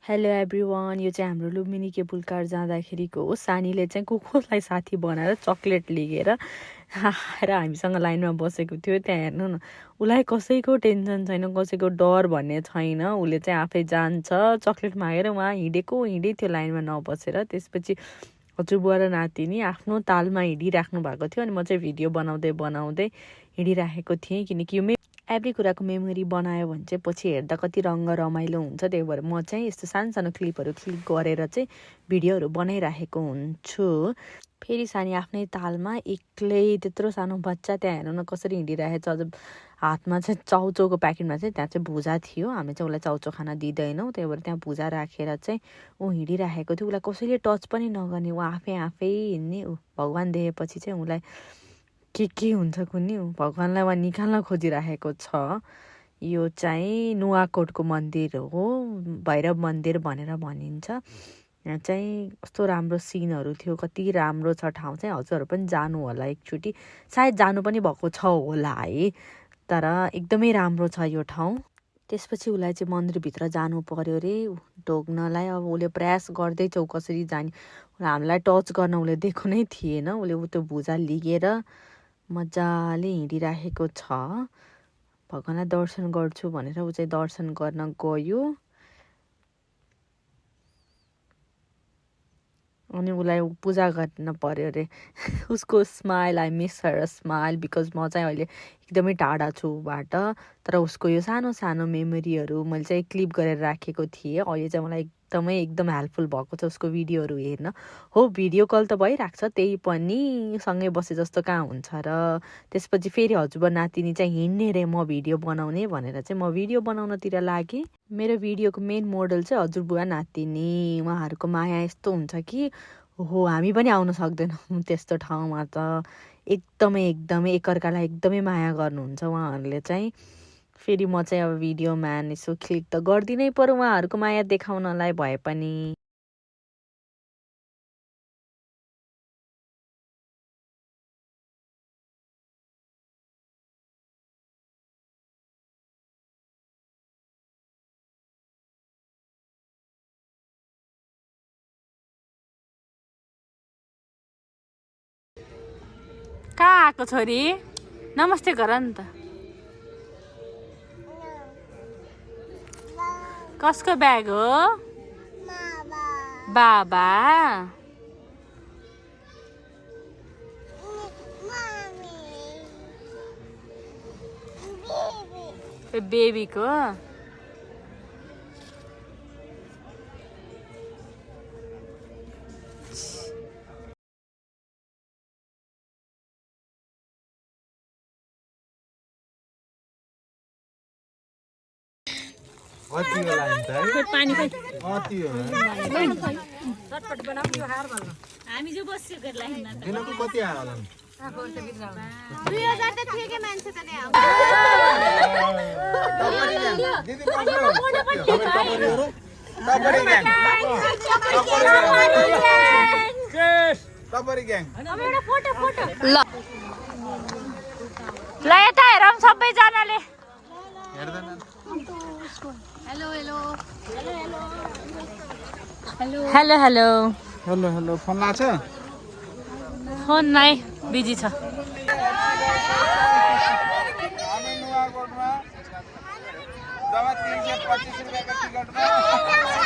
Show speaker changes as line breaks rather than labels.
Hello everyone, यो चाहिँ हाम्रो लुम्बिनी केबुल कार जाँदाखेरिको हो। सानीले चाहिँ कुकुरलाई साथी बनाएर चक्लेट लिएर आएर हामीसँग लाइनमा बसेको थियो। त्यहाँ हेर्नु न, उसलाई कसैको टेन्सन छैन, कसैको डर भन्ने छैन। उसले चाहिँ आफै जान्छ, चक्लेट मागेर उहाँ हिँडै थियो लाइनमा नबसेर। त्यसपछि हजुरबुवा र नातिनी आफ्नो तालमा हिँडिराख्नु भएको थियो अनि म चाहिँ भिडियो बनाउँदै हिँडिराखेको थिएँ, किनकि यो एभ्री कुराको मेमोरी बनायो भने चाहिँ पछि हेर्दा कति रङ्ग रमाइलो हुन्छ। त्यही भएर म चाहिँ यस्तो सानो क्लिपहरू क्लिक गरेर चाहिँ भिडियोहरू बनाइराखेको हुन्छु। फेरि सानी आफ्नै तालमा एक्लै, त्यत्रो सानो बच्चा, त्यहाँ हेर्नु न कसरी हिँडिरहेको छ। अझ हातमा चाहिँ चाउचाउको प्याकेटमा चाहिँ त्यहाँ चाहिँ भुजा थियो। हामी चाहिँ उसलाई चाउचाउ खान दिँदैनौँ, त्यही भएर त्यहाँ भुजा राखेर चाहिँ ऊ हिँडिराखेको थियो। उसलाई कसैले टच पनि नगर्ने, ऊ आफै हिँड्ने। भगवान् देखेपछि चाहिँ उसलाई के हुन्छ कुन्नी, भगवान्लाई उहाँ निकाल्न खोजिराखेको छ। यो चाहिँ नुवाकोटको मन्दिर हो, भैरव मन्दिर भनेर भनिन्छ। यहाँ चाहिँ कस्तो राम्रो सिनहरू थियो, कति राम्रो छ ठाउँ चाहिँ। हजुरहरू पनि जानु होला एकचोटि, सायद जानु पनि भएको छ होला है, तर एकदमै राम्रो छ यो ठाउँ। त्यसपछि उसलाई चाहिँ मन्दिरभित्र जानु पर्यो अरे ढोग्नलाई। अब उसले प्रयास गर्दैछ ऊ कसरी जाने। हामीलाई टच गर्न उसले दिएको नै थिएन। उसले त्यो भुजा लिएर मजाले हिँडिराखेको छ। भगवान्लाई दर्शन गर्छु भनेर ऊ चाहिँ दर्शन गर्न गयो। अनि उसलाई पूजा गर्न पर्यो अरे। उसको smile, I miss her smile, because म चाहिँ अहिले एकदमै टाढा छु ऊबाट। तर उसको यो सानो मेमोरीहरू मैले चाहिँ क्लिप गरेर राखेको थिएँ। अहिले चाहिँ मलाई एकदम हेल्पफुल भएको छ उसको भिडियोहरू हेर्न। हो, भिडियो कल त भइरहेको छ, त्यही पनि सँगै बसे जस्तो कहाँ हुन्छ र। त्यसपछि फेरि हजुरबा नातिनी चाहिँ हिँड्ने रे, म भिडियो बनाउने भनेर चाहिँ म भिडियो बनाउनतिर लागेँ। मेरो भिडियोको मेन मोडल चाहिँ हजुरबुवा नातिनी। उहाँहरूको माया यस्तो हुन्छ कि हो, हामी पनि आउन सक्दैनौँ त्यस्तो ठाउँमा त। एकदमै एकअर्कालाई एकदमै माया गर्नुहुन्छ उहाँहरूले चाहिँ। फेरि म चाहिँ अब भिडियो म्यान, यसो क्लिक त गरिदिनै पर्यो उहाँहरूको माया देखाउनलाई भए पनि। कहाँ आएको छोरी? नमस्ते गर नि त। कसको ब्याग हो? बाबा बेबीको। पानी हामी जो बस्यो दिनको कति आयो होला? 2000 त थियो के मान्छे त नि आउँछ। दिदी टपरी ग्याङ फोटो ल यता हेरौँ सबैजनाले। हेलो फोन लाग्छ? फोन नै बिजी छ। नुवाकोटमा जब 325 रुपैयाँको टिकटमा